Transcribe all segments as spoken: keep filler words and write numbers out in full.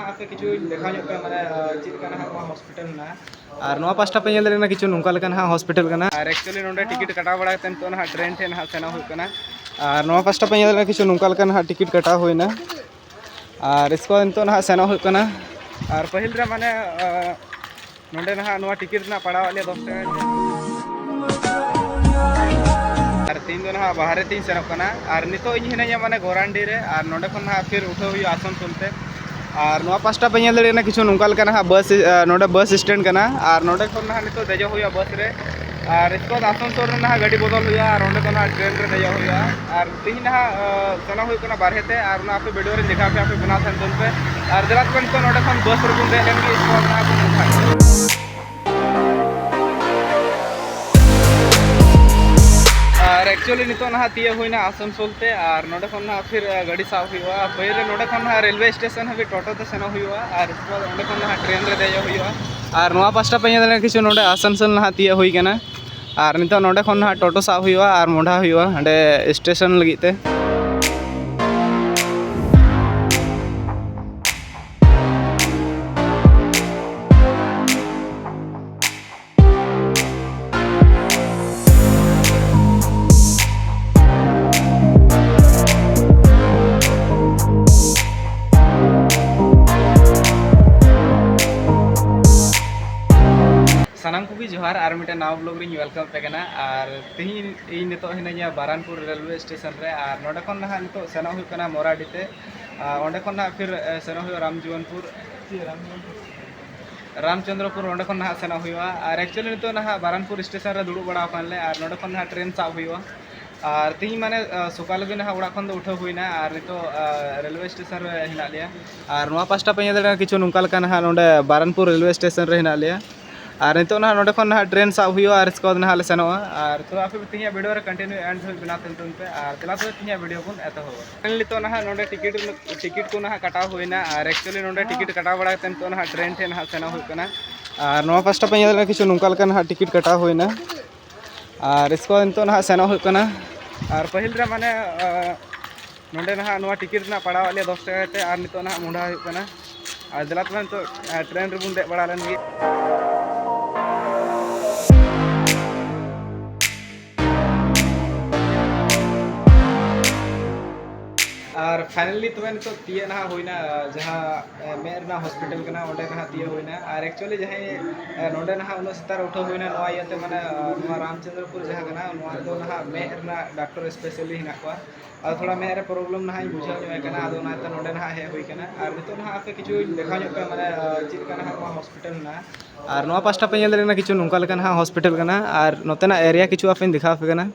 ᱟᱯᱮ ᱠᱤᱪᱷᱩ ᱫᱮᱠᱷᱟᱣ ᱧᱚᱜ ᱯᱮ, ᱢᱟᱱᱮ, ᱟᱨ ᱪᱮᱫ ᱞᱮᱠᱟ ᱱᱟᱦᱟᱜ ᱱᱚᱣᱟ ᱦᱚᱥᱯᱤᱴᱟᱞ ᱢᱮᱱᱟᱜᱼᱟ᱾ ᱟᱨ ᱱᱚᱣᱟ ᱯᱟᱥᱴᱟ ᱯᱮ ᱧᱮᱞ ᱫᱟᱲᱮᱭᱟᱜ ᱠᱟᱱᱟ, ᱠᱤᱪᱷᱩ ᱱᱚᱝᱠᱟ ᱞᱮᱠᱟ ᱱᱟᱦᱟᱜ ᱦᱚᱥᱯᱤᱴᱟᱞ ᱠᱟᱱᱟ᱾ ᱟᱨ actually ᱱᱚᱰᱮ ᱴᱤᱠᱤᱴ ᱠᱟᱴᱟᱣ ᱵᱟᱲᱟ ᱠᱟᱛᱮ ᱱᱤᱛᱚᱜ ᱱᱟᱦᱟᱜ ᱴᱨᱮᱱ ᱴᱷᱮᱱ ᱱᱟᱦᱟᱜ ᱥᱮᱱᱚᱜ ᱦᱩᱭᱩᱜ ᱠᱟᱱᱟ᱾ ᱟᱨ ᱱᱚᱣᱟ ᱯᱟᱥᱴᱟ ᱯᱮ ᱧᱮᱞ ᱫᱟᱲᱮᱭᱟᱜ ᱠᱟᱱᱟ, ᱠᱤᱪᱷᱩ ᱱᱚᱝᱠᱟ ᱞᱮᱠᱟ ᱱᱟᱦᱟᱜ ᱴᱤᱠᱤᱴ ᱠᱟᱴᱟᱣ ᱦᱩᱭᱱᱟ᱾ ᱟᱨ ᱤᱥᱠᱮ ᱵᱟᱫ ᱱᱤᱛᱚᱜ ᱱᱟᱦᱟᱜ ᱥᱮᱱᱚᱜ ᱦᱩᱭᱩᱜ ᱠᱟᱱᱟ᱾ ᱟᱨ ᱯᱟᱹᱦᱤᱞ ᱨᱮ, ᱢᱟᱱᱮ, ᱱᱚᱰᱮ ᱱᱟᱦᱟᱜ ᱱᱚᱣᱟ ᱴᱤᱠᱤᱴ ᱨᱮᱱᱟᱜ ᱯᱟᱲᱟᱣᱟᱜ ᱞᱮᱭᱟ ᱫᱚᱥ ᱴᱟᱠᱟ ᱠᱟᱛᱮ᱾ ᱟᱨ ᱛᱮᱦᱮᱧ ᱫᱚ ᱱᱟᱦᱟᱜ ᱵᱟᱦᱨᱮ ᱛᱮᱧ ᱥᱮᱱᱚᱜ ᱠᱟᱱᱟ᱾ ᱟᱨ ᱱᱤᱛᱚᱜ ᱤᱧ ᱦᱤᱱᱟᱹᱧᱟ, ᱢᱟᱱᱮ, ᱜᱳᱨᱟᱱᱰᱤ ᱨᱮ᱾ ᱟᱨ ᱱᱚᱰᱮ ᱠᱷᱚᱱ ᱱᱟᱦᱟᱜ ᱯᱷᱤᱨ ᱩᱴᱷᱟᱹᱣ ᱦᱩᱭᱩᱜᱼᱟ ᱟᱥᱟᱱᱥᱳᱞ ᱛᱮ᱾ ᱟᱨ ᱱᱚᱣᱟ ᱯᱟᱥᱴᱟ ᱯᱮ ᱧᱮᱞ ᱫᱟᱲᱮᱭᱟᱜ ᱠᱟᱱᱟ, ᱠᱤᱪᱷᱩ ᱱᱚᱝᱠᱟ ᱞᱮᱠᱟ ᱱᱟᱦᱟᱜ ᱵᱟᱥ, ᱱᱚᱰᱮ ᱵᱟᱥ ᱥᱴᱮᱱᱰ ᱠᱟᱱᱟ᱾ ᱟᱨ ᱱᱚᱰᱮ ᱠᱷᱚᱱ ᱱᱟᱦᱟᱜ ᱱᱤᱛᱚᱜ ᱫᱮᱡᱚᱜ ᱦᱩᱭᱩᱜᱼᱟ ᱵᱟᱥ ᱨᱮ᱾ ᱟᱨ ᱤᱥᱠᱮ ᱵᱟᱫ ᱟᱥᱟᱱᱥᱳᱞ ᱨᱮ ᱱᱟᱦᱟᱜ ᱜᱟᱹᱰᱤ ᱵᱚᱫᱚᱞ ᱦᱩᱭᱩᱜᱼᱟ᱾ ᱟᱨ ᱚᱸᱰᱮ ᱫᱚ ᱱᱟᱦᱟᱜ ᱴᱨᱮᱱ ᱨᱮ ᱫᱮᱡᱚᱜ ᱦᱩᱭᱩᱜᱼᱟ᱾ ᱟᱨ ᱛᱮᱦᱮᱧ ᱱᱟᱦᱟᱜ, ᱟ, ᱥᱮᱱᱚᱜ ᱦᱩᱭᱩᱜ ᱠᱟᱱᱟ ᱵᱟᱨᱦᱮ ᱛᱮ᱾ ᱟᱨ ᱚᱱᱟ ᱟᱯᱮ ᱵᱷᱤᱰᱤᱭᱳ ᱨᱮᱧ ᱫᱮᱠᱷᱟᱣ ᱯᱮᱭᱟ, ᱟᱯᱮ ᱵᱮᱱᱟᱣ ᱛᱟᱦᱮᱱ ᱛᱟᱵᱚᱱ ᱯᱮ᱾ ᱟᱨ ᱫᱮᱞᱟ ᱛᱚᱵᱮ ᱱᱤᱛᱚᱜ ᱱᱚᱰᱮ ᱠᱷᱚᱱ ᱵᱟᱥ ᱨᱮᱵᱚᱱ ᱫᱮᱡ ᱞᱮᱱ ᱜᱮ, ᱤᱥᱠᱮ ᱵᱟᱫ ᱱᱟᱦᱟᱜ ᱵᱚᱱ ᱩᱴᱷᱟᱹᱜᱼᱟ᱾ ᱟᱨ actually ᱱᱤᱛᱚᱜ ᱱᱟᱦᱟᱜ ᱛᱤᱭᱟᱹᱜ ᱦᱩᱭᱱᱟ ᱟᱥᱟᱱᱥᱳᱞ ᱛᱮ᱾ ᱟᱨ ᱱᱚᱰᱮ ᱠᱷᱚᱱ ᱱᱟᱦᱟᱜ ᱯᱷᱤᱨ, ᱟ, ᱜᱟᱹᱰᱤ ᱥᱟᱵ ᱦᱩᱭᱩᱜᱼᱟ᱾ ᱯᱟᱹᱦᱤᱞ ᱨᱮ ᱱᱚᱰᱮ ᱠᱷᱚᱱ ᱱᱟᱦᱟᱜ ᱨᱮᱞᱣᱮ ᱥᱴᱮᱥᱚᱱ ᱦᱟᱹᱵᱤᱡ ᱴᱳᱴᱳ ᱛᱮ ᱥᱮᱱᱚᱜ ᱦᱩᱭᱩᱜᱼᱟ᱾ ᱟᱨ ᱤᱥᱠᱮ ᱵᱟᱫ ᱚᱸᱰᱮ ᱠᱷᱚᱱ ᱱᱟᱦᱟᱜ ᱴᱨᱮᱱ ᱨᱮ ᱫᱮᱡᱚᱜ ᱦᱩᱭᱩᱜᱼᱟ᱾ ᱟᱨ ᱱᱚᱣᱟ ᱯᱟᱥᱴᱟ ᱯᱮ ᱧᱮᱞ ᱫᱟᱲᱮᱭᱟᱜᱼᱟ, ᱠᱤᱪᱷᱩ ᱱᱚᱰᱮ ᱟᱥᱟᱱᱥᱳᱞ ᱱᱟᱦᱟᱜ ᱛᱤᱭᱟᱹᱜ ᱦᱩᱭ ᱠᱟᱱᱟ᱾ ᱟᱨ ᱱᱤᱛᱚᱜ ᱱᱚᱰᱮ ᱠᱷᱚᱱ ᱱᱟᱦᱟᱜ ᱴᱳᱴᱳ ᱥᱟᱵ ᱦᱩᱭᱩᱜᱼᱟ ᱟᱨ ᱢᱚᱰᱷᱟ ᱦᱩᱭᱩᱜᱼᱟ ᱦᱟᱸᱰᱮ ᱥᱴᱮᱥᱚᱱ ᱞᱟᱹᱜᱤᱫ ᱛᱮ᱾ ᱥᱟᱱᱟᱢ ᱠᱚᱜᱮ ᱡᱚᱦᱟᱨ, ᱟᱨ ᱢᱤᱫᱴᱮᱱ ᱱᱟᱣᱟ ᱵᱞᱚᱜ ᱨᱤᱧ ᱣᱮᱞᱠᱟᱢ ᱯᱮ ᱠᱟᱱᱟ᱾ ᱟᱨ ᱛᱮᱦᱮᱧ ᱤᱧ ᱱᱤᱛᱚᱜ ᱦᱤᱱᱟᱹᱧᱟ ᱵᱟᱨᱟᱱᱯᱩᱨ ᱨᱮᱞᱣᱮ ᱥᱴᱮᱥᱚᱱ ᱨᱮ᱾ ᱟᱨ ᱱᱚᱰᱮ ᱠᱷᱚᱱ ᱱᱟᱦᱟᱜ ᱱᱤᱛᱚᱜ ᱥᱮᱱᱚᱜ ᱦᱩᱭᱩᱜ ᱠᱟᱱᱟ ᱢᱚᱨᱟᱰᱤ ᱛᱮ᱾ ᱟᱨ ᱚᱸᱰᱮ ᱠᱷᱚᱱ ᱱᱟᱦᱟᱜ ᱯᱷᱤᱨ, ᱮ, ᱥᱮᱱᱚᱜ ᱦᱩᱭᱩᱜᱼᱟ ᱨᱟᱢᱡᱤᱵᱚᱱᱯᱩᱨ, ᱨᱟᱢᱪᱚᱸᱫᱽᱨᱚᱯᱩᱨ, ᱚᱸᱰᱮ ᱠᱷᱚᱱ ᱱᱟᱦᱟᱜ ᱥᱮᱱᱚᱜ ᱦᱩᱭᱩᱜᱼᱟ᱾ ᱟᱨ actually ᱱᱤᱛᱚᱜ ᱱᱟᱦᱟᱜ ᱵᱟᱨᱟᱱᱯᱩᱨ ᱥᱴᱮᱥᱚᱱ ᱨᱮ ᱫᱩᱲᱩᱵ ᱵᱟᱲᱟ ᱟᱠᱟᱱ ᱞᱮ᱾ ᱟᱨ ᱱᱚᱰᱮ ᱠᱷᱚᱱ ᱱᱟᱦᱟᱜ ᱴᱨᱮᱱ ᱥᱟᱵ ᱦᱩᱭᱩᱜᱼᱟ᱾ ᱟᱨ ᱛᱮᱦᱮᱧ, ᱢᱟᱱᱮ, ᱟ, ᱥᱚᱠᱟᱞ ᱜᱮ ᱱᱟᱦᱟᱜ ᱚᱲᱟᱜ ᱠᱷᱚᱱ ᱫᱚ ᱩᱴᱷᱟᱹᱣ ᱦᱩᱭᱱᱟ᱾ ᱟᱨ ᱱᱤᱛᱚᱜ, ᱟ, ᱨᱮᱞᱣᱮ ᱥᱴᱮᱥᱚᱱ ᱨᱮ ᱦᱮᱱᱟᱜ ᱞᱮᱭᱟ᱾ ᱟᱨ ᱱᱚᱣᱟ ᱯᱟᱥᱴᱟ ᱯᱮ ᱧᱮᱞ ᱫᱟᱲᱮᱭᱟᱜᱼᱟ, ᱠᱤᱪᱷᱩ ᱱᱚᱝᱠᱟ ᱞᱮᱠᱟ ᱱᱟᱦᱟᱜ ᱱᱚᱰᱮ ᱵᱟᱨᱟᱱᱯᱩᱨ ᱨᱮᱞᱣᱮ ᱥᱴᱮᱥᱚᱱ ᱨᱮ ᱦᱮᱱᱟᱜ ᱞᱮᱭᱟ᱾ ᱟᱨ ᱱᱤᱛᱚᱜ ᱱᱟᱦᱟᱜ ᱱᱚᱰᱮ ᱠᱷᱚᱱ ᱱᱟᱦᱟᱜ ᱴᱨᱮᱱ ᱥᱟᱵ ᱦᱩᱭᱩᱜᱼᱟ ᱟᱨ ᱤᱥᱠᱮ ᱵᱟᱫ ᱱᱟᱦᱟᱜ ᱞᱮ ᱥᱮᱱᱚᱜᱼᱟ᱾ ᱟᱨ ᱛᱚ ᱟᱯᱮ ᱛᱮᱦᱮᱧᱟᱜ ᱵᱷᱤᱰᱤᱭᱳ ᱨᱮ ᱠᱚᱱᱴᱤᱱᱤᱭᱩ ᱮᱱᱰ ᱫᱷᱟᱹᱵᱤᱡ ᱵᱮᱱᱟᱣ ᱛᱟᱦᱮᱱ ᱛᱟᱵᱚᱱ ᱯᱮ᱾ ᱟᱨ ᱫᱮᱞᱟ ᱛᱚᱵᱮ ᱛᱮᱦᱮᱧᱟᱜ ᱵᱷᱤᱰᱤᱭᱳ ᱵᱚᱱ ᱮᱛᱚᱦᱚᱵᱟ᱾ ᱱᱤᱛᱚᱜ ᱱᱟᱦᱟᱜ ᱱᱚᱰᱮ ᱴᱤᱠᱤᱴ, ᱴᱤᱠᱤᱴ ᱠᱚ ᱱᱟᱦᱟᱜ ᱠᱟᱴᱟᱣ ᱦᱩᱭᱱᱟ᱾ ᱟᱨ actually ᱱᱚᱰᱮ ᱴᱤᱠᱤᱴ ᱠᱟᱴᱟᱣ ᱵᱟᱲᱟ ᱠᱟᱛᱮ ᱱᱤᱛᱚᱜ ᱱᱟᱦᱟᱜ ᱴᱨᱮᱱ ᱴᱷᱮᱱ ᱱᱟᱦᱟᱜ ᱥᱮᱱᱚᱜ ᱦᱩᱭᱩᱜ ᱠᱟᱱᱟ᱾ ᱟᱨ ᱱᱚᱣᱟ ᱯᱟᱥᱴᱟ ᱯᱮ ᱧᱮᱞ ᱫᱟᱲᱮᱭᱟᱜᱼᱟ, ᱠᱤᱪᱷᱩ ᱱᱚᱝᱠᱟ ᱞᱮᱠᱟ ᱱᱟᱦᱟᱜ ᱴᱤᱠᱤᱴ ᱠᱟᱴᱟᱣ ᱦᱩᱭᱱᱟ᱾ ᱟᱨ ᱤᱥᱠᱮ ᱵᱟᱫ ᱱᱤᱛᱚᱜ ᱱᱟᱦᱟᱜ ᱥᱮᱱᱚᱜ ᱦᱩᱭᱩᱜ ᱠᱟᱱᱟ᱾ ᱟᱨ ᱯᱟᱹᱦᱤᱞ ᱨᱮ, ᱢᱟᱱᱮ, ᱟ, ᱱᱚᱰᱮ ᱱᱟᱦᱟᱜ ᱱᱚᱣᱟ ᱴᱤᱠᱤᱴ ᱨᱮᱱᱟᱜ ᱯᱟᱲᱟᱣᱟᱜ ᱞᱮᱭᱟ ᱫᱚᱥ ᱴᱟᱠᱟ ᱠᱟᱛᱮ᱾ ᱟᱨ ᱱᱤᱛᱚᱜ ᱱᱟᱦᱟᱜ ᱢᱚᱰᱷᱟ ᱦᱩᱭᱩᱜ ᱠᱟᱱᱟ᱾ ᱟᱨ ᱫᱮᱞᱟ ᱛᱚᱵᱮ ᱱᱤᱛᱚᱜ ᱴᱨᱮᱱ ᱨᱮᱵᱚᱱ ᱫᱮᱡ ᱵᱟᱲᱟ ᱞᱮᱱ ᱜᱮ᱾ ᱟᱨ finally ᱛᱚᱵᱮ ᱱᱤᱛᱚᱜ ᱛᱤᱭᱟᱹᱜ ᱱᱟᱦᱟᱜ ᱦᱩᱭᱱᱟ, ᱡᱟᱦᱟᱸ ᱢᱮᱫ ᱨᱮᱱᱟᱜ ᱦᱚᱥᱯᱤᱴᱟᱞ ᱠᱟᱱᱟ, ᱚᱸᱰᱮ ᱱᱟᱦᱟᱜ ᱛᱤᱭᱟᱹᱜ ᱦᱩᱭᱱᱟ᱾ ᱟᱨ actually ᱡᱟᱦᱟᱸᱭ ᱱᱚᱸᱰᱮ ᱱᱟᱦᱟᱜ ᱩᱱᱟᱹᱜ ᱥᱮᱛᱟᱜ ᱨᱮ ᱩᱴᱷᱟᱹᱣ ᱦᱩᱭᱱᱟ, ᱱᱚᱣᱟ ᱤᱭᱟᱹᱛᱮ ᱢᱟᱱᱮ ᱱᱚᱣᱟ ᱨᱟᱢᱪᱚᱸᱫᱽᱨᱚᱯᱩᱨ ᱡᱟᱦᱟᱸ ᱠᱟᱱᱟ, ᱱᱚᱣᱟ ᱨᱮᱫᱚ ᱱᱟᱦᱟᱜ ᱢᱮᱫ ᱨᱮᱱᱟᱜ ᱰᱟᱠᱛᱚᱨ specially ᱦᱮᱱᱟᱜ ᱠᱚᱣᱟ᱾ ᱟᱫᱚ ᱛᱷᱚᱲᱟ ᱢᱮᱫ ᱨᱮ problem ᱱᱟᱦᱟᱜ ᱤᱧ ᱵᱩᱡᱷᱟᱹᱣ ᱧᱚᱜ ᱮ ᱠᱟᱱᱟ, ᱟᱫᱚ ᱚᱱᱟᱛᱮ ᱱᱚᱸᱰᱮ ᱱᱟᱦᱟᱜ ᱦᱮᱡ ᱦᱩᱭ ᱠᱟᱱᱟ᱾ ᱟᱨ ᱱᱤᱛᱚᱜ ᱱᱟᱦᱟᱜ ᱟᱯᱮ ᱠᱤᱪᱷᱩᱧ ᱫᱮᱠᱷᱟᱣ ᱧᱚᱜ ᱯᱮᱭᱟ, ᱢᱟᱱᱮ ᱪᱮᱫ ᱞᱮᱠᱟ ᱱᱟᱦᱟᱜ ᱱᱚᱣᱟ ᱦᱚᱥᱯᱤᱴᱟᱞ ᱢᱮᱱᱟᱜᱼᱟ᱾ ᱟᱨ ᱱᱚᱣᱟ ᱯᱟᱥᱴᱟ ᱯᱮ ᱧᱮᱞ ᱫᱟᱲᱮᱭᱟᱜ ᱠᱟᱱᱟ, ᱠᱤᱪᱷᱩ ᱱᱚᱝᱠᱟ ᱞᱮᱠᱟ ᱱᱟᱦᱟᱜ ᱦᱚᱥᱯᱤᱴᱟᱞ ᱠᱟᱱᱟ᱾ ᱟᱨ ᱱᱚᱛᱮᱱᱟᱜ area ᱠᱤᱪᱷᱩ ᱟᱯᱮᱧ ᱫᱮᱠᱷᱟᱣ ᱟᱯᱮ ᱠᱟᱱᱟ᱾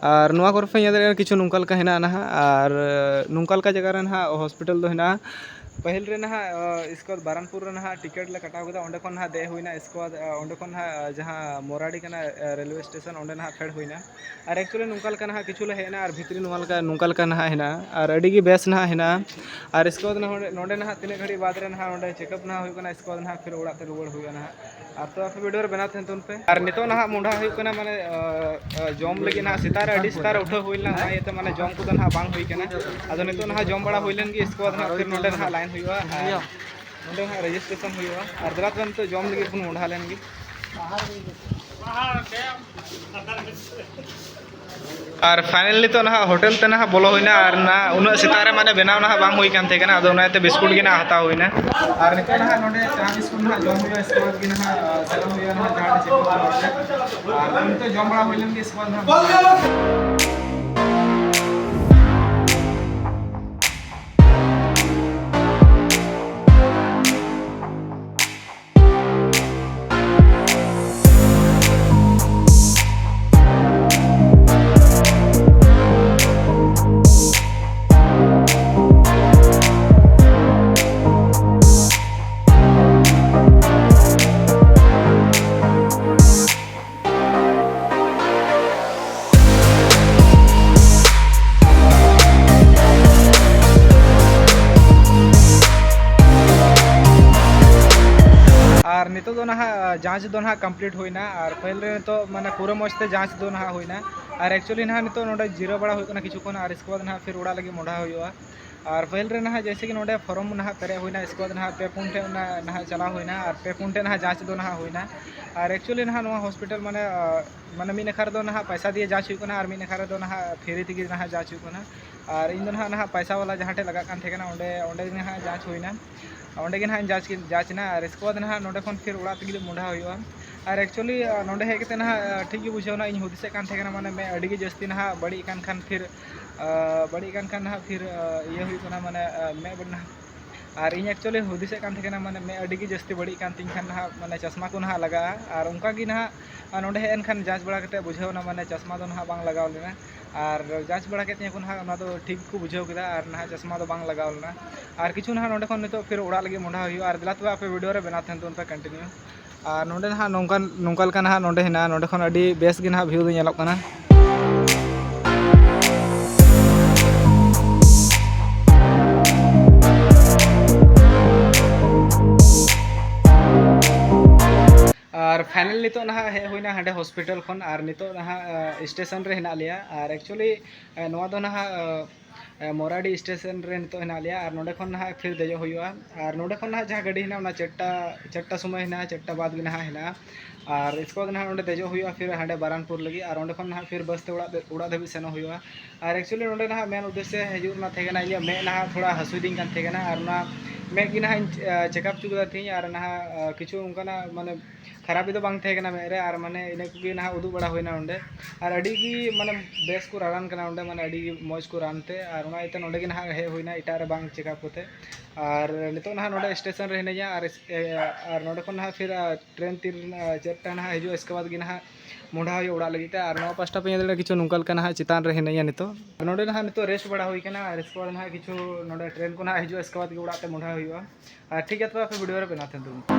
ᱟᱨ ᱱᱚᱣᱟ ᱠᱚᱨᱮ ᱯᱮ ᱧᱮᱞ ᱫᱟᱲᱮᱭᱟᱜ ᱠᱟᱱᱟ, ᱠᱤᱪᱷᱩ ᱱᱚᱝᱠᱟ ᱞᱮᱠᱟ ᱦᱮᱱᱟᱜᱼᱟ ᱱᱟᱦᱟᱜ᱾ ᱟᱨ ᱱᱚᱝᱠᱟ ᱞᱮᱠᱟ ᱡᱟᱭᱜᱟ ᱨᱮ ᱱᱟᱦᱟᱜ ᱦᱚᱥᱯᱤᱴᱟᱞ ᱫᱚ ᱦᱮᱱᱟᱜᱼᱟ᱾ ᱯᱟᱹᱦᱤᱞ ᱨᱮ ᱱᱟᱦᱟᱜ ᱤᱥᱠᱚ ᱵᱟᱨᱟᱱᱯᱩᱨ ᱨᱮ ᱱᱟᱦᱟᱜ ᱴᱤᱠᱤᱴ ᱞᱮ ᱠᱟᱴᱟᱣ ᱠᱮᱫᱟ, ᱚᱸᱰᱮ ᱠᱷᱚᱱ ᱱᱟᱦᱟᱜ ᱫᱮᱡ ᱦᱩᱭᱱᱟ᱾ ᱤᱥᱠᱚ ᱚᱸᱰᱮ ᱠᱷᱚᱱ ᱱᱟᱦᱟᱜ ᱡᱟᱦᱟᱸ ᱢᱚᱨᱟᱰᱤ ᱠᱟᱱᱟ ᱨᱮᱞᱣᱮ ᱥᱴᱮᱥᱚᱱ, ᱚᱸᱰᱮ ᱱᱟᱦᱟᱜ ᱯᱷᱮᱰ ᱦᱩᱭᱱᱟ᱾ ᱟᱨ actually ᱱᱚᱝᱠᱟ ᱞᱮᱠᱟ ᱱᱟᱦᱟᱜ ᱠᱤᱪᱷᱩ ᱞᱮ ᱦᱮᱡ ᱮᱱᱟ, ᱟᱨ ᱵᱷᱤᱛᱨᱤ ᱱᱚᱣᱟ ᱞᱮᱠᱟ, ᱱᱚᱝᱠᱟ ᱞᱮᱠᱟ ᱱᱟᱦᱟᱜ ᱦᱮᱱᱟᱜᱼᱟ᱾ ᱟᱨ ᱟᱹᱰᱤ ᱜᱮ ᱵᱮᱥ ᱱᱟᱦᱟᱜ ᱦᱮᱱᱟᱜᱼᱟ᱾ ᱟᱨ ᱤᱥᱠᱚ ᱱᱚᱰᱮ ᱱᱟᱦᱟᱜ ᱛᱤᱱᱟᱹᱜ ᱜᱷᱟᱹᱲᱤᱡ ᱵᱟᱫᱽ ᱨᱮ ᱱᱟᱦᱟᱜ ᱚᱸᱰᱮ checkup ᱱᱟᱦᱟᱜ ᱦᱩᱭᱩᱜ ᱠᱟᱱᱟ, ᱤᱥᱠᱚ ᱱᱟᱦᱟᱜ ᱯᱷᱤᱨ ᱚᱲᱟᱜ ᱛᱮ ᱨᱩᱣᱟᱹᱲ ᱦᱩᱭᱩᱜᱼᱟ ᱱᱟᱦᱟᱜ᱾ ᱟᱨ ᱛᱚ ᱟᱯᱮ video ᱨᱮ ᱵᱮᱱᱟᱣ ᱛᱟᱦᱮᱱ ᱛᱟᱵᱚᱱ ᱯᱮ᱾ ᱟᱨ ᱱᱤᱛᱚᱜ ᱱᱟᱦᱟᱜ ᱢᱚᱸᱰᱷᱟ ᱦᱩᱭᱩᱜ ᱠᱟᱱᱟ, ᱢᱟᱱᱮ ᱡᱚᱢ ᱞᱟᱹᱜᱤᱫ ᱱᱟᱦᱟᱜ᱾ ᱥᱮᱛᱟᱜ ᱨᱮ ᱟᱹᱰᱤ ᱥᱮᱛᱟᱜ ᱨᱮ ᱩᱴᱷᱟᱹᱣ ᱦᱩᱭ ᱞᱮᱱᱟ, ᱚᱱᱟ ᱤᱭᱟᱹᱛᱮ ᱢᱟᱱᱮ ᱡᱚᱢ ᱠᱚᱫᱚ ᱱᱟᱦᱟᱜ ᱵᱟᱝ ᱦᱩᱭ ᱠᱟᱱᱟ᱾ ᱟᱫᱚ ᱱᱤᱛᱚᱜ ᱱᱟᱦᱟᱜ ᱡᱚᱢ ᱵᱟᱲᱟ ᱦᱩᱭ ᱞᱮᱱ ᱜᱮ, ᱤᱥᱠᱮ ᱵᱟᱫᱽ ᱱᱟᱦᱟᱜ ᱯᱷᱤᱨ ᱱᱚᱸᱰᱮ ᱱᱟᱦᱟᱜ line ᱦᱩᱭᱩᱜᱼᱟ᱾ ᱟᱨ ᱱᱚᱸᱰᱮ ᱱᱟᱦᱟᱜ registration ᱦᱩᱭᱩᱜᱼᱟ᱾ ᱟᱨ ᱫᱮᱞᱟ ᱛᱚᱵᱮ ᱱᱤᱛᱚᱜ ᱡᱚᱢ ᱞᱟᱹᱜᱤᱫ ᱵᱚᱱ ᱢᱚᱸᱰᱷᱟ ᱞᱮᱱ ᱜᱮ᱾ ᱟᱨ finally ᱱᱤᱛᱚᱜ ᱱᱟᱦᱟᱜ ᱦᱳᱴᱮᱞ ᱛᱮ ᱱᱟᱦᱟᱜ ᱵᱚᱞᱚ ᱦᱩᱭᱱᱟ᱾ ᱟᱨ ᱱᱟ ᱩᱱᱟᱹᱜ ᱥᱮᱛᱟᱜ ᱨᱮ ᱢᱟᱱᱮ ᱵᱮᱱᱟᱣ ᱱᱟᱦᱟᱜ ᱵᱟᱝ ᱦᱩᱭ ᱠᱟᱱ ᱛᱟᱦᱮᱸ ᱠᱟᱱᱟ, ᱟᱫᱚ ᱚᱱᱟᱛᱮ ᱵᱤᱥᱠᱩᱴ ᱜᱮ ᱱᱟᱦᱟᱜ ᱦᱟᱛᱟᱣ ᱦᱩᱭᱱᱟ᱾ ᱟᱨ ᱱᱤᱛᱚᱜ ᱱᱟᱦᱟᱜ ᱱᱚᱰᱮ ᱪᱟ ᱵᱤᱥᱠᱩᱴ ᱱᱟᱦᱟᱜ ᱡᱚᱢ ᱦᱩᱭᱩᱜᱼᱟ, ᱤᱥᱠᱮ ᱵᱟᱫᱽ ᱜᱮ ᱱᱟᱦᱟᱜ ᱪᱟᱞᱟᱣ ᱦᱩᱭᱩᱜᱼᱟ ᱱᱟᱦᱟᱜ ᱡᱟᱦᱟᱸ ᱨᱮ checkup ᱦᱩᱭᱩᱜᱼᱟ᱾ ᱟᱨ ᱱᱤᱛᱚᱜ ᱡᱚᱢ ᱵᱟᱲᱟ ᱦᱩᱭ ᱞᱮᱱ ᱜᱮ, ᱤᱥᱠᱮ ᱵᱟᱫᱽ ᱱᱟᱦᱟᱜ ᱟᱨ ᱱᱤᱛᱚᱜ ᱫᱚ ᱱᱟᱦᱟᱜ ᱡᱟᱸᱪ ᱫᱚ ᱱᱟᱦᱟᱜ complete ᱦᱩᱭᱱᱟ᱾ ᱟᱨ ᱯᱟᱹᱦᱤᱞ ᱨᱮ ᱱᱤᱛᱚᱜ ᱢᱟᱱᱮ ᱯᱩᱨᱟᱹ ᱢᱚᱡᱽ ᱛᱮ ᱡᱟᱸᱪ ᱫᱚ ᱱᱟᱦᱟᱜ ᱦᱩᱭᱱᱟ᱾ ᱟᱨ actually ᱱᱟᱦᱟᱜ ᱱᱤᱛᱚᱜ ᱱᱚᱰᱮ ᱡᱤᱨᱟᱹᱣ ᱵᱟᱲᱟ ᱦᱩᱭᱩᱜ ᱠᱟᱱᱟ ᱠᱤᱪᱷᱩ ᱠᱷᱚᱱ, ᱟᱨ ᱤᱥᱠᱮ ᱵᱟᱫᱽ ᱱᱟᱦᱟᱜ ᱯᱷᱤᱨ ᱚᱲᱟᱜ ᱞᱟᱹᱜᱤᱫ ᱢᱚᱸᱰᱷᱟ ᱦᱩᱭᱩᱜᱼᱟ᱾ ᱟᱨ ᱯᱟᱹᱦᱤᱞ ᱨᱮ ᱱᱟᱦᱟᱜ ᱡᱮᱭᱥᱮ ᱠᱤ ᱱᱚᱰᱮ ᱯᱷᱚᱨᱚᱢ ᱱᱟᱦᱟᱜ ᱯᱮᱨᱮᱡ ᱦᱩᱭᱱᱟ, ᱤᱥᱠᱮ ᱵᱟᱫᱽ ᱱᱟᱦᱟᱜ ᱯᱮ ᱯᱩᱱ ᱴᱷᱮᱱ ᱚᱱᱟ ᱱᱟᱦᱟᱜ ᱪᱟᱞᱟᱣ ᱦᱩᱭᱱᱟ ᱟᱨ ᱯᱮ ᱯᱩᱱ ᱴᱷᱮᱱ ᱱᱟᱦᱟᱜ ᱡᱟᱸᱪ ᱫᱚ ᱱᱟᱦᱟᱜ ᱦᱩᱭᱱᱟ᱾ ᱟᱨ actually ᱱᱟᱦᱟᱜ ᱱᱚᱣᱟ ᱦᱚᱥᱯᱤᱴᱟᱞ ᱢᱟᱱᱮ, ᱟᱸ, ᱢᱟᱱᱮ ᱢᱤᱫ ᱱᱟᱠᱷᱟ ᱨᱮᱫᱚ ᱱᱟᱦᱟᱜ ᱯᱟᱭᱥᱟ ᱫᱤᱭᱮ ᱡᱟᱸᱪ ᱦᱩᱭᱩᱜ ᱠᱟᱱᱟ ᱟᱨ ᱢᱤᱫ ᱱᱟᱠᱷᱟ ᱨᱮᱫᱚ ᱱᱟᱦᱟᱜ free ᱛᱮᱜᱮ ᱱᱟᱦᱟᱜ ᱡᱟᱸᱪ ᱦᱩᱭᱩᱜ ᱠᱟᱱᱟ᱾ ᱟᱨ ᱤᱧ ᱫᱚ ᱱᱟᱦᱟᱜ, ᱱᱟᱦᱟᱜ ᱯᱟᱭᱥᱟ ᱣᱟᱞᱟ ᱡᱟᱦᱟᱸ ᱴᱷᱮᱱ ᱞᱟᱜᱟᱜ ᱠᱟᱱ ᱛᱟᱦᱮᱸ ᱠᱟᱱᱟ, ᱚᱸᱰᱮ, ᱚᱸᱰᱮ ᱜᱮ ᱱᱟᱦᱟᱜ ᱤᱧ ᱡᱟᱸᱪ ᱠᱮᱫ-, ᱡᱟᱸᱪ ᱮᱱᱟ᱾ ᱟᱨ ᱤᱥᱠᱮ ᱵᱟᱫᱽ ᱱᱟᱦᱟᱜ ᱱᱚᱰᱮ ᱠᱷᱚᱱ ᱯᱷᱤᱨ ᱚᱲᱟᱜ ᱛᱮᱜᱮ ᱢᱚᱦᱰᱟ ᱦᱩᱭᱩᱜᱼᱟ᱾ ᱟᱨ actually, ᱟᱸ, ᱱᱚᱰᱮ ᱦᱮᱡ ᱠᱟᱛᱮ ᱱᱟᱦᱟᱜ, ᱟᱸ, ᱴᱷᱤᱠ ᱜᱮ ᱵᱩᱡᱷᱟᱹᱣ ᱮᱱᱟ᱾ ᱤᱧ ᱦᱩᱫᱤᱥᱮᱫ ᱠᱟᱱ ᱛᱟᱦᱮᱸ ᱠᱟᱱᱟ, ᱢᱟᱱᱮ ᱢᱮᱫ ᱟᱹᱰᱤ ᱜᱮ ᱡᱟᱹᱥᱛᱤ ᱱᱟᱦᱟᱜ ᱵᱟᱹᱲᱤᱡ ᱟᱠᱟᱱ ᱠᱷᱟᱱ ᱯᱷᱤᱨ, ᱟᱸ, ᱵᱟᱹᱲᱤᱡ ᱟᱠᱟᱱ ᱠᱷᱟᱱ ᱱᱟᱦᱟᱜ ᱯᱷᱤᱨ, ᱟᱸ, ᱤᱭᱟᱹ ᱦᱩᱭᱩᱜ ᱠᱟᱱᱟ, ᱢᱟᱱᱮ, ᱟᱸ, ᱢᱮᱫ ᱵᱟᱹᱲᱤᱡ ᱱᱟᱦᱟᱜ᱾ ᱟᱨ ᱤᱧ actually ᱦᱩᱫᱤᱥᱮᱫ ᱠᱟᱱ ᱛᱟᱦᱮᱸ ᱠᱟᱱᱟ, ᱢᱟᱱᱮ ᱢᱮᱫ ᱟᱹᱰᱤ ᱜᱮ ᱡᱟᱹᱥᱛᱤ ᱵᱟᱹᱲᱤᱡ ᱠᱟᱱ ᱛᱤᱧ ᱠᱷᱟᱱ ᱱᱟᱦᱟᱜ, ᱢᱟᱱᱮ ᱪᱚᱥᱢᱟ ᱠᱚ ᱱᱟᱦᱟᱜ ᱞᱟᱜᱟᱜᱼᱟ᱾ ᱟᱨ ᱚᱱᱠᱟ ᱜᱮ ᱱᱟᱦᱟᱜ, ᱟᱨ ᱱᱚᱰᱮ ᱦᱮᱡ ᱮᱱ ᱠᱷᱟᱱ ᱡᱟᱸᱪ ᱵᱟᱲᱟ ᱠᱟᱛᱮ ᱵᱩᱡᱷᱟᱹᱣ ᱮᱱᱟ, ᱢᱟᱱᱮ ᱪᱚᱥᱢᱟ ᱫᱚ ᱱᱟᱦᱟᱜ ᱵᱟᱝ ᱞᱟᱜᱟᱣ ᱞᱮᱱᱟ᱾ ᱟᱨ ᱡᱟᱸᱪ ᱵᱟᱲᱟ ᱠᱮᱫ ᱛᱤᱧᱟᱹ ᱠᱚ ᱱᱟᱦᱟᱜ, ᱚᱱᱟ ᱫᱚ ᱴᱷᱤᱠ ᱜᱮᱠᱚ ᱵᱩᱡᱷᱟᱹᱣ ᱠᱮᱫᱟ ᱟᱨ ᱱᱟᱦᱟᱜ ᱪᱚᱥᱢᱟ ᱫᱚ ᱵᱟᱝ ᱞᱟᱜᱟᱣ ᱞᱮᱱᱟ᱾ ᱟᱨ ᱠᱤᱪᱷᱩ ᱱᱟᱦᱟᱜ ᱱᱚᱰᱮ ᱠᱷᱚᱱ ᱱᱤᱛᱚᱜ ᱯᱷᱤᱨ ᱚᱲᱟᱜ ᱞᱟᱹᱜᱤᱫ ᱢᱚᱦᱰᱟ ᱦᱩᱭᱩᱜᱼᱟ᱾ ᱟᱨ ᱫᱮᱞᱟ ᱛᱚᱵᱮ ᱟᱯᱮ video ᱨᱮ ᱵᱮᱱᱟᱣ ᱛᱟᱦᱮᱱ ᱛᱟᱵᱚᱱ ᱯᱮ continue᱾ ᱟᱨ ᱱᱚᱰᱮ ᱱᱟᱦᱟᱜ ᱱᱚᱝᱠᱟᱱ, ᱱᱚᱝᱠᱟ ᱞᱮᱠᱟ ᱱᱟᱦᱟᱜ ᱱᱚᱰᱮ ᱦᱮᱱᱟᱜᱼᱟ᱾ ᱱᱚᱰᱮ ᱠᱷᱚᱱ ᱟᱹᱰᱤ ᱵᱮᱥ ᱜᱮ ᱱᱟᱦᱟᱜ view ᱫᱚ ᱧᱮᱞᱚᱜ ᱠᱟᱱᱟ᱾ ᱟᱨ final ᱱᱤᱛᱚᱜ ᱱᱟᱦᱟᱜ ᱦᱮᱡ ᱦᱩᱭᱱᱟ ᱦᱟᱸᱰᱮ ᱦᱚᱥᱯᱤᱴᱟᱞ ᱠᱷᱚᱱ᱾ ᱟᱨ ᱱᱤᱛᱚᱜ ᱱᱟᱦᱟᱜ, ᱟᱸ, ᱥᱴᱮᱥᱚᱱ ᱨᱮ ᱦᱮᱱᱟᱜ ᱞᱮᱭᱟ᱾ ᱟᱨ actually, ᱟᱸ, ᱱᱚᱣᱟ ᱫᱚ ᱱᱟᱦᱟᱜ, ᱟᱸ, ᱢᱚᱨᱟᱰᱤ ᱥᱴᱮᱥᱚᱱ ᱨᱮ ᱱᱤᱛᱚᱜ ᱦᱮᱱᱟᱜ ᱞᱮᱭᱟ᱾ ᱟᱨ ᱱᱚᱰᱮ ᱠᱷᱚᱱ ᱱᱟᱦᱟᱜ ᱯᱷᱤᱨ ᱫᱮᱡᱚᱜ ᱦᱩᱭᱩᱜᱼᱟ᱾ ᱟᱨ ᱱᱚᱰᱮ ᱠᱷᱚᱱ ᱱᱟᱦᱟᱜ ᱡᱟᱦᱟᱸ ᱜᱟᱹᱰᱤ ᱦᱮᱱᱟᱜᱼᱟ, ᱚᱱᱟ ᱪᱟᱨᱴᱟ, ᱪᱟᱨᱴᱟ ᱥᱚᱢᱚᱭ ᱦᱮᱱᱟᱜᱼᱟ, ᱪᱟᱨᱴᱟ ᱵᱟᱫᱽ ᱜᱮ ᱱᱟᱦᱟᱜ ᱦᱮᱱᱟᱜᱼᱟ᱾ ᱟᱨ ᱤᱥᱠᱮ ᱵᱟᱫᱽ ᱱᱟᱦᱟᱜ ᱱᱚᱰᱮ ᱫᱮᱡᱚᱜ ᱦᱩᱭᱩᱜᱼᱟ ᱯᱷᱤᱨ ᱦᱟᱸᱰᱮ ᱵᱟᱨᱟᱱᱯᱩᱨ ᱞᱟᱹᱜᱤᱫ᱾ ᱟᱨ ᱚᱸᱰᱮ ᱠᱷᱚᱱ ᱱᱟᱦᱟᱜ ᱯᱷᱤᱨ ᱵᱟᱥ ᱛᱮ ᱚᱲᱟᱜ, ᱚᱲᱟᱜ ᱫᱷᱟᱹᱵᱤᱡ ᱥᱮᱱᱚᱜ ᱦᱩᱭᱩᱜᱼᱟ᱾ ᱟᱨ actually ᱱᱚᱰᱮ ᱱᱟᱦᱟᱜ ᱢᱮᱱ ᱩᱫᱽᱫᱮᱥᱥᱚ ᱦᱤᱡᱩᱜ ᱨᱮᱱᱟᱜ ᱛᱟᱦᱮᱸ ᱠᱟᱱᱟ ᱤᱧᱟᱹᱜ ᱢᱮᱫ ᱱᱟᱦᱟᱜ ᱛᱷᱚᱲᱟ ᱦᱟᱹᱥᱩᱭᱤᱫᱤᱧ ᱠᱟᱱ ᱛᱟᱦᱮᱸ ᱠᱟᱱᱟ᱾ ᱟᱨ ᱚᱱᱟ ᱢᱮᱫ ᱜᱮ ᱱᱟᱦᱟᱜ ᱤᱧ, ᱟᱸ, check up ᱦᱚᱪᱚ ᱠᱮᱫᱟ ᱛᱤᱦᱤᱧ᱾ ᱟᱨ ᱱᱟᱦᱟᱜ, ᱟᱸ, ᱠᱤᱪᱷᱩ ᱚᱱᱠᱟᱱᱟᱜ ᱢᱟᱱᱮ ᱠᱷᱟᱨᱟᱯᱤ ᱫᱚ ᱵᱟᱝ ᱛᱟᱦᱮᱸ ᱠᱟᱱᱟ ᱢᱮᱫ ᱨᱮ᱾ ᱟᱨ ᱢᱟᱱᱮ ᱤᱱᱟᱹ ᱠᱚᱜᱮ ᱱᱟᱦᱟᱜ ᱩᱫᱩᱜ ᱵᱟᱲᱟ ᱦᱩᱭᱱᱟ ᱚᱸᱰᱮ᱾ ᱟᱨ ᱟᱹᱰᱤ ᱜᱮ ᱢᱟᱱᱮ ᱵᱮᱥ ᱠᱚ ᱨᱟᱱ ᱠᱟᱱᱟ ᱚᱸᱰᱮ, ᱢᱟᱱᱮ ᱟᱹᱰᱤ ᱢᱚᱡᱽ ᱠᱚ ᱨᱟᱱ ᱛᱮ᱾ ᱟᱨ ᱚᱱᱟ ᱤᱭᱟᱹᱛᱮ ᱱᱚᱰᱮ ᱜᱮ ᱱᱟᱦᱟᱜ ᱦᱮᱡ ᱦᱩᱭᱱᱟ ᱮᱴᱟᱜ ᱨᱮ ᱵᱟᱝ check up ᱠᱟᱛᱮ᱾ ᱟᱨ ᱱᱤᱛᱚᱜ ᱱᱟᱦᱟᱜ ᱱᱚᱰᱮ ᱥᱴᱮᱥᱚᱱ ᱨᱮ ᱦᱤᱱᱟᱹᱧᱟ᱾ ᱟᱨ, ᱮ, ᱟᱨ ᱱᱚᱰᱮ ᱠᱷᱚᱱ ᱱᱟᱦᱟᱜ ᱯᱷᱤᱨ, ᱟᱨ ᱴᱨᱮᱱ ᱛᱤᱱ, ᱟᱨ ᱪᱟᱨᱴᱟ ᱱᱟᱦᱟᱜ ᱦᱤᱡᱩᱜᱼᱟ, ᱤᱥᱠᱮ ᱵᱟᱫᱽ ᱜᱮ ᱱᱟᱦᱟᱜ ᱢᱚᱦᱰᱟ ᱦᱩᱭᱩᱜᱼᱟ ᱚᱲᱟᱜ ᱞᱟᱹᱜᱤᱫ ᱛᱮ᱾ ᱟᱨ ᱱᱚᱣᱟ ᱯᱟᱥᱴᱟ ᱯᱮ ᱧᱮᱞ ᱫᱟᱲᱮᱭᱟᱜᱼᱟ, ᱠᱤᱪᱷᱩ ᱱᱚᱝᱠᱟ ᱞᱮᱠᱟ ᱱᱟᱦᱟᱜ ᱪᱮᱛᱟᱱ ᱨᱮ ᱦᱤᱱᱟᱹᱧᱟ ᱱᱤᱛᱚᱜ᱾ ᱟᱨ ᱱᱚᱰᱮ ᱱᱟᱦᱟᱜ ᱱᱤᱛᱚᱜ rest ᱵᱟᱲᱟ ᱦᱩᱭ ᱠᱟᱱᱟ᱾ ᱟᱨ ᱤᱥᱠᱮ ᱵᱟᱫᱽ ᱱᱟᱦᱟᱜ ᱠᱤᱪᱷᱩ ᱱᱚᱰᱮ ᱴᱨᱮᱱ ᱠᱚ ᱱᱟᱦᱟᱜ ᱦᱤᱡᱩᱜᱼᱟ, ᱤᱥᱠᱮ ᱵᱟᱫᱽ ᱜᱮ ᱚᱲᱟᱜ ᱛᱮ ᱢᱚᱦᱰᱟ ᱦᱩᱭᱩᱜᱼᱟ᱾ ᱟᱨ ᱴᱷᱤᱠ ᱜᱮᱭᱟ, ᱛᱚᱵᱮ ᱟᱯᱮ video ᱨᱮ ᱵᱮᱱᱟᱣ ᱛᱟᱦᱮᱱ ᱛᱟᱵᱚᱱ ᱯᱮ᱾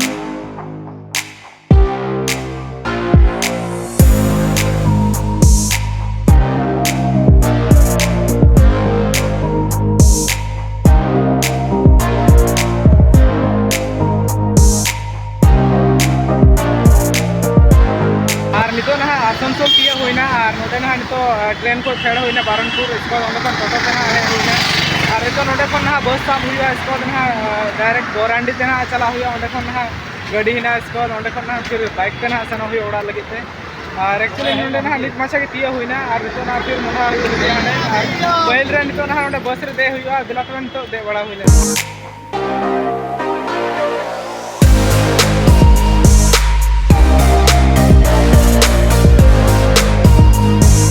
ᱟᱨ ᱱᱤᱛᱚᱜ ᱱᱟᱦᱟᱜ ᱟᱥᱟᱱᱥᱳᱞ ᱛᱤᱭᱳᱜ ᱦᱩᱭᱱᱟ᱾ ᱟᱨ ᱱᱚᱰᱮ ᱱᱟᱦᱟᱜ ᱱᱤᱛᱚᱜ, ᱟᱸ, ᱴᱨᱮᱱ ᱠᱚ ᱯᱷᱮᱰ ᱦᱩᱭᱱᱟ ᱵᱟᱨᱚᱱᱯᱩᱨ, ᱤᱥᱠᱮ ᱵᱟᱫᱽ ᱚᱸᱰᱮ ᱠᱷᱚᱱ ᱴᱳᱴᱳ ᱛᱮ ᱱᱟᱦᱟᱜ ᱦᱮᱡ ᱦᱩᱭᱱᱟ᱾ ᱟᱨ ᱱᱤᱛᱚᱜ ᱱᱚᱰᱮ ᱠᱷᱚᱱ ᱱᱟᱦᱟᱜ ᱵᱟᱥ ᱥᱟᱵ ᱦᱩᱭᱩᱜᱼᱟ, ᱤᱥᱠᱮ ᱵᱟᱫ ᱱᱟᱦᱟᱜ ᱰᱟᱭᱨᱮᱠᱴ ᱜᱳᱨᱟᱱᱰᱤ ᱛᱮ ᱱᱟᱦᱟᱜ ᱪᱟᱞᱟᱜ ᱦᱩᱭᱩᱜᱼᱟ᱾ ᱚᱸᱰᱮ ᱠᱷᱚᱱ ᱱᱟᱦᱟᱜ ᱜᱟᱹᱰᱤ ᱦᱮᱱᱟᱜᱼᱟ, ᱤᱥᱠᱮ ᱵᱟᱫ ᱚᱸᱰᱮ ᱠᱷᱚᱱ ᱱᱟᱦᱟᱜ ᱯᱷᱤᱨ ᱵᱟᱭᱤᱠ ᱛᱮ ᱱᱟᱦᱟᱜ ᱥᱮᱱᱚᱜ ᱦᱩᱭᱩᱜᱼᱟ ᱚᱲᱟᱜ ᱞᱟᱹᱜᱤᱫ ᱛᱮ᱾ ᱟᱨ ᱮᱠᱪᱩᱭᱮᱞᱤ ᱱᱚᱸᱰᱮ ᱱᱟᱦᱟᱜ ᱱᱤᱛ ᱢᱟᱪᱷᱟ ᱜᱮ ᱛᱤᱭᱳᱜ ᱦᱩᱭᱱᱟ ᱟᱨ ᱱᱤᱛᱚᱜ ᱱᱟᱦᱟᱜ ᱯᱷᱤᱨ ᱢᱚᱦᱰᱟ ᱦᱩᱭᱩᱜ ᱞᱟᱹᱜᱤᱫ ᱦᱟᱸᱰᱮ᱾ ᱟᱨ ᱯᱟᱹᱦᱤᱞ ᱨᱮ ᱱᱤᱛᱚᱜ ᱱᱟᱦᱟᱜ ᱚᱸᱰᱮ ᱵᱟᱥ ᱨᱮ ᱫᱮᱡ ᱦᱩᱭᱩᱜᱼᱟ᱾ ᱫᱮᱞᱟ ᱛᱚᱵᱮ ᱱᱤᱛᱚᱜ ᱫᱮᱡ ᱵᱟᱲᱟ ᱦᱩᱭ ᱞᱮᱱ᱾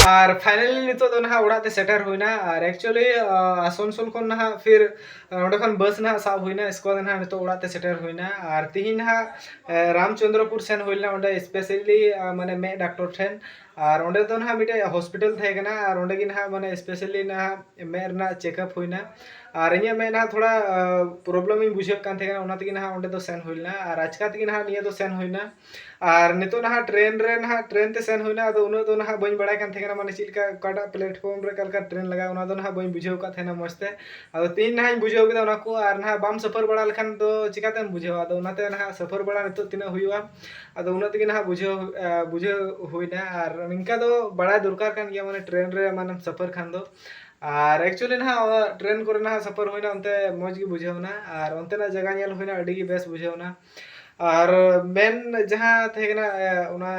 ᱟᱨ ᱯᱷᱟᱭᱱᱟᱞᱤ ᱱᱤᱛᱚᱜ ᱫᱚ ᱱᱟᱦᱟᱜ ᱚᱲᱟᱜ ᱛᱮ ᱥᱮᱴᱮᱨ ᱦᱩᱭᱱᱟ᱾ ᱟᱨ ᱮᱠᱪᱩᱭᱮᱞᱤ ᱟᱥᱟᱱᱥᱳᱞ ᱠᱷᱚᱱ ᱱᱟᱦᱟᱜ ᱯᱷᱤᱨ ᱚᱸᱰᱮ ᱠᱷᱚᱱ ᱵᱟᱥ ᱱᱟᱦᱟᱜ ᱥᱟᱵ ᱦᱩᱭᱱᱟ, ᱤᱥᱠᱮ ᱵᱟᱫ ᱱᱟᱦᱟᱜ ᱱᱤᱛᱚᱜ ᱚᱲᱟᱜ ᱛᱮ ᱥᱮᱴᱮᱨ ᱦᱩᱭᱱᱟ᱾ ᱟᱨ ᱛᱤᱦᱤᱧ ᱱᱟᱦᱟᱜ ᱨᱟᱢᱪᱚᱱᱫᱨᱚᱯᱩᱨ ᱥᱮᱱ ᱦᱩᱭ ᱞᱮᱱᱟ, ᱚᱸᱰᱮ ᱥᱯᱮᱥᱟᱞᱤ ᱢᱟᱱᱮ ᱢᱮᱫ ᱰᱟᱠᱛᱚᱨ ᱴᱷᱮᱱ᱾ ᱟᱨ ᱚᱸᱰᱮ ᱫᱚ ᱱᱟᱦᱟᱜ ᱢᱤᱫᱴᱮᱡ ᱦᱚᱥᱯᱤᱴᱟᱞ ᱛᱟᱦᱮᱸ ᱠᱟᱱᱟ ᱟᱨ ᱚᱸᱰᱮ ᱜᱮ ᱱᱟᱦᱟᱜ ᱢᱟᱱᱮ ᱥᱯᱮᱥᱟᱞᱤ ᱱᱟᱦᱟᱜ ᱢᱮᱫ ᱨᱮᱱᱟᱜ ᱪᱮᱠᱟᱯ ᱦᱩᱭᱱᱟ᱾ ᱟᱨ ᱤᱧᱟᱹᱜ ᱢᱮᱫ ᱱᱟᱦᱟᱜ ᱛᱷᱚᱲᱟ ᱯᱨᱚᱵᱞᱮᱢ ᱤᱧ ᱵᱩᱡᱷᱟᱹᱣᱮᱫ ᱠᱟᱱ ᱛᱟᱦᱮᱸ ᱠᱟᱱᱟ, ᱚᱱᱟ ᱛᱮᱜᱮ ᱱᱟᱦᱟᱜ ᱚᱸᱰᱮ ᱫᱚ ᱥᱮᱱ ᱦᱩᱭ ᱞᱮᱱᱟ᱾ ᱟᱨ ᱟᱪᱠᱟ ᱛᱮᱜᱮ ᱱᱟᱦᱟᱜ ᱱᱤᱭᱟᱹ ᱫᱚ ᱥᱮᱱ ᱦᱩᱭᱱᱟ᱾ ᱟᱨ ᱱᱤᱛᱚᱜ ᱱᱟᱦᱟᱜ ᱴᱨᱮᱱ ᱨᱮ ᱱᱟᱦᱟᱜ, ᱴᱨᱮᱱ ᱛᱮ ᱥᱮᱱ ᱦᱩᱭᱱᱟ᱾ ᱟᱫᱚ ᱩᱱᱟᱹᱜ ᱫᱚ ᱱᱟᱦᱟᱜ ᱵᱟᱹᱧ ᱵᱟᱲᱟᱭ ᱠᱟᱱ ᱛᱟᱦᱮᱸ ᱠᱟᱱᱟ, ᱢᱟᱱᱮ ᱪᱮᱫ ᱞᱮᱠᱟ, ᱚᱠᱟᱴᱟᱜ ᱯᱞᱮᱴᱯᱷᱚᱨᱢ ᱨᱮ ᱚᱠᱟ ᱞᱮᱠᱟ ᱴᱨᱮᱱ ᱞᱟᱜᱟᱜᱼᱟ, ᱚᱱᱟ ᱫᱚ ᱱᱟᱦᱟᱜ ᱵᱟᱹᱧ ᱵᱩᱡᱷᱟᱹᱣ ᱟᱠᱟᱫ ᱛᱟᱦᱮᱱᱟ ᱢᱚᱡᱽ ᱛᱮ᱾ ᱟᱫᱚ ᱛᱤᱦᱤᱧ ᱱᱟᱦᱟᱜ ᱤᱧ ᱵᱩᱡᱷᱟᱹᱣ ᱠᱮᱫᱟ ᱚᱱᱟ ᱠᱚ᱾ ᱟᱨ ᱱᱟᱦᱟᱜ ᱵᱟᱢ ᱥᱟᱯᱷᱟᱨ ᱵᱟᱲᱟ ᱞᱮᱠᱷᱟᱱ ᱫᱚ ᱪᱤᱠᱟᱛᱮᱢ ᱵᱩᱡᱷᱟᱹᱣᱟ? ᱟᱫᱚ ᱚᱱᱟᱛᱮ ᱱᱟᱦᱟᱜ ᱥᱟᱯᱷᱟᱨ ᱵᱟᱲᱟ ᱱᱤᱛᱚᱜ ᱛᱤᱱᱟᱹᱜ ᱦᱩᱭᱩᱜᱼᱟ, ᱟᱫᱚ ᱩᱱᱟᱹᱜ ᱛᱮᱜᱮ ᱱᱟᱦᱟᱜ ᱵᱩᱡᱷᱟᱹᱣ, ᱟ, ᱵᱩᱡᱷᱟᱹᱣ ᱦᱩᱭᱱᱟ᱾ ᱟᱨ ᱱᱤᱝᱠᱟ ᱫᱚ ᱵᱟᱲᱟᱭ ᱫᱚᱨᱠᱟᱨ ᱠᱟᱱ ᱜᱮᱭᱟ, ᱢᱟᱱᱮ ᱴᱨᱮᱱ ᱨᱮ ᱢᱟᱱᱮᱢ ᱥᱟᱯᱷᱟᱨ ᱠᱷᱟᱱ ᱫᱚ᱾ ᱟᱨ ᱮᱠᱪᱩᱭᱮᱞᱤ ᱱᱟᱦᱟᱜ ᱴᱨᱮᱱ ᱠᱚᱨᱮ ᱱᱟᱦᱟᱜ ᱥᱟᱯᱷᱟᱨ ᱦᱩᱭᱱᱟ, ᱚᱱᱛᱮ ᱢᱚᱡᱽ ᱜᱮ ᱵᱩᱡᱷᱟᱹᱣ ᱮᱱᱟ᱾ ᱟᱨ ᱚᱱᱛᱮᱱᱟᱜ ᱡᱟᱭᱜᱟ ᱧᱮᱞ ᱦᱩᱭᱱᱟ, ᱟᱹᱰᱤ ᱜᱮ ᱵᱮᱥ ᱵᱩᱡᱷᱟᱹᱣ ᱮᱱᱟ᱾ ᱟᱨ ᱢᱮᱱ ᱡᱟᱦᱟᱸ ᱛᱟᱦᱮᱸ ᱠᱟᱱᱟ, ᱮ, ᱚᱱᱟ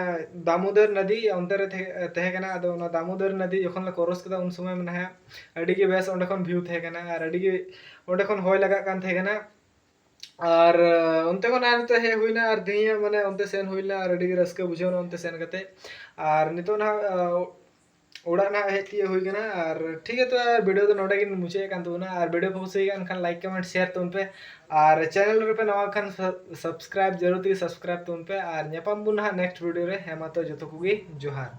ᱫᱟᱢᱳᱫᱚᱨ ᱱᱚᱫᱤ ᱚᱱᱛᱮ ᱨᱮ ᱛᱟᱦᱮᱸ, ᱛᱟᱦᱮᱸ ᱠᱟᱱᱟ᱾ ᱟᱫᱚ ᱚᱱᱟ ᱫᱟᱢᱳᱫᱚᱨ ᱱᱚᱫᱤ ᱡᱚᱠᱷᱚᱱ ᱞᱮ ᱠᱨᱚᱥ ᱠᱮᱫᱟ, ᱩᱱ ᱥᱚᱢᱚᱭ ᱢᱟᱱᱮ ᱟᱹᱰᱤ ᱜᱮ ᱵᱮᱥ ᱚᱸᱰᱮ ᱠᱷᱚᱱ ᱵᱷᱤᱭᱩ ᱛᱟᱦᱮᱸ ᱠᱟᱱᱟ᱾ ᱟᱨ ᱟᱹᱰᱤ ᱜᱮ ᱚᱸᱰᱮ ᱠᱷᱚᱱ ᱦᱚᱭ ᱞᱟᱜᱟᱜ ᱠᱟᱱ ᱛᱟᱦᱮᱸ ᱠᱟᱱᱟ᱾ ᱟᱨ ᱚᱱᱛᱮ ᱠᱷᱚᱱ ᱟᱨ ᱱᱤᱛᱚᱜ ᱦᱮᱡ ᱦᱩᱭᱱᱟ ᱟᱨ ᱛᱮᱦᱮᱧ ᱢᱟᱱᱮ ᱚᱱᱛᱮ ᱥᱮᱱ ᱦᱩᱭ ᱞᱮᱱᱟ ᱟᱨ ᱟᱹᱰᱤ ᱜᱮ ᱨᱟᱹᱥᱠᱟᱹ ᱵᱩᱡᱷᱟᱹᱣ ᱮᱱᱟ ᱚᱱᱛᱮ ᱥᱮᱱ ᱠᱟᱛᱮ᱾ ᱟᱨ ᱱᱤᱛᱚᱜ ᱱᱟᱦᱟᱜ, ᱟ, ᱚᱲᱟᱜ ᱱᱟᱦᱟᱜ ᱦᱮᱡ ᱛᱤᱭᱳᱜ ᱦᱩᱭ ᱠᱟᱱᱟ᱾ ᱟᱨ ᱴᱷᱤᱠ ᱜᱮᱭᱟ, ᱛᱚ ᱵᱷᱤᱰᱤᱭᱳ ᱫᱚ ᱱᱚᱰᱮ ᱜᱤᱧ ᱢᱩᱪᱟᱹᱫ ᱮᱫ ᱠᱟᱱ ᱛᱟᱵᱚᱱᱟ᱾ ᱟᱨ ᱵᱷᱤᱰᱤᱭᱳ ᱯᱮ ᱠᱩᱥᱤᱭᱟᱜ ᱠᱟᱱ ᱠᱷᱟᱱ ᱞᱟᱭᱤᱠ, ᱠᱚᱢᱮᱱᱴ, ᱥᱮᱭᱟᱨ ᱛᱟᱵᱚᱱ ᱯᱮ᱾ ᱟᱨ ᱪᱮᱱᱮᱞ ᱨᱮᱯᱮ ᱱᱟᱣᱟ ᱠᱷᱟᱱ ᱥᱟ-, ᱥᱟᱵᱥᱠᱨᱟᱭᱤᱵ ᱡᱟᱹᱨᱩᱲ ᱛᱮᱜᱮ ᱥᱟᱵᱥᱠᱨᱟᱭᱤᱵ ᱛᱟᱵᱚᱱ ᱯᱮ᱾ ᱟᱨ ᱧᱟᱯᱟᱢ ᱵᱚᱱ ᱱᱟᱦᱟᱜ ᱱᱮᱠᱥᱴ ᱵᱷᱤᱰᱤᱭᱳ ᱨᱮ᱾ ᱦᱮᱸ ᱢᱟ, ᱛᱚ ᱡᱚᱛᱚ ᱠᱚᱜᱮ ᱡᱚᱦᱟᱨ᱾